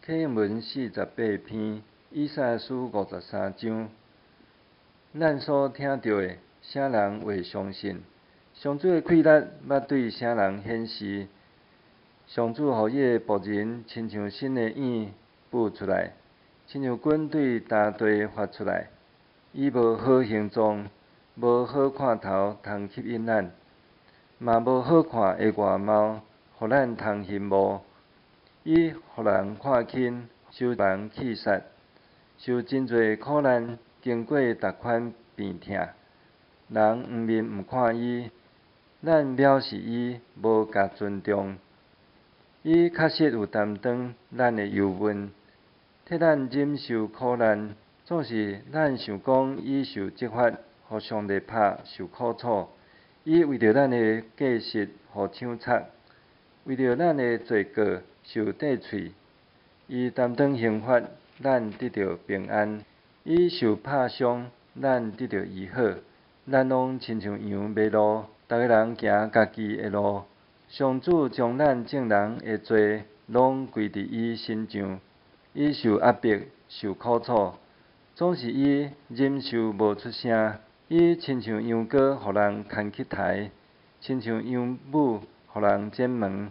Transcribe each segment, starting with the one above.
啟應文48篇，以賽亞書53章。咱所聽著的，啥人會相信？上主的氣力欲對啥人顯示？上主予伊的僕人親像新的湧舞出來，親像軍隊大隊發出來。伊無好形狀，無好看頭通吸引咱，嘛無好看的外貌，予咱通羨慕。伊予人看輕，受人棄殺，受真濟苦難，經過逐款病痛。人黃面毋看伊，咱藐視伊，無共尊重。伊確實有擔當咱的憂悶，替咱忍受苦難。總是咱想講伊受責罰，予上帝拍，受苦楚。伊為著咱的過失，予槍插；為著咱的罪過，受釘槌。伊擔當刑罰，咱得著平安；伊受拍傷，咱得著醫好。咱攏親像羊迷路，逐个人行家己的路。上主將咱眾人的罪攏歸佇伊身上。伊受壓迫，受苦楚，總是伊忍受無出聲。伊親像羊羔，予人牽去刣；親像羊母，予人剪毛。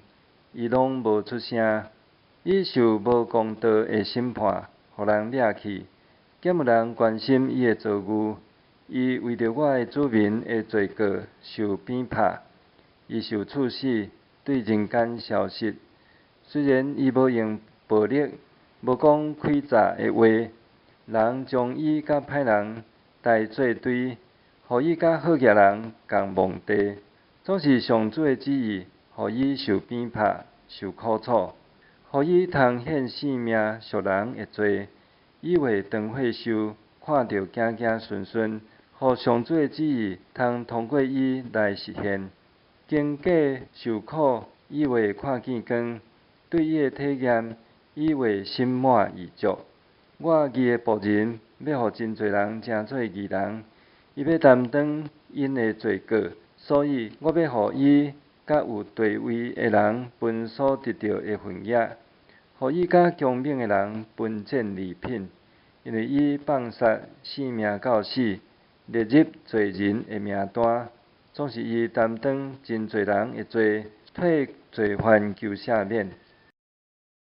伊攏無出聲。伊受無公道的審判，予人掠去，鮮有人關心伊的遭遇。伊為著我的子民的罪過受鞭拍，伊受處死，對人間消失。雖然伊無用暴力，無講詭詐的話，人將伊佮歹人刣做堆，予伊佮好額人仝墓地。總是上主的旨意，予伊受鞭拍，受苦楚，予伊通獻性命贖人的罪。伊會當血受，看著行行順順，予上主的旨意通通過伊來實現。經過受苦，伊會看見光；對伊的體驗，伊會心滿意足。我義的僕人欲予真濟人成做義人，伊欲擔當𪜶的罪過，所以我欲予伊佮有地位的人分所得著的份額，予伊佮強猛的人分戰利品，因為伊放殺性命到死，列入罪人的名單，總是伊擔當真濟人的罪，替罪犯求赦免。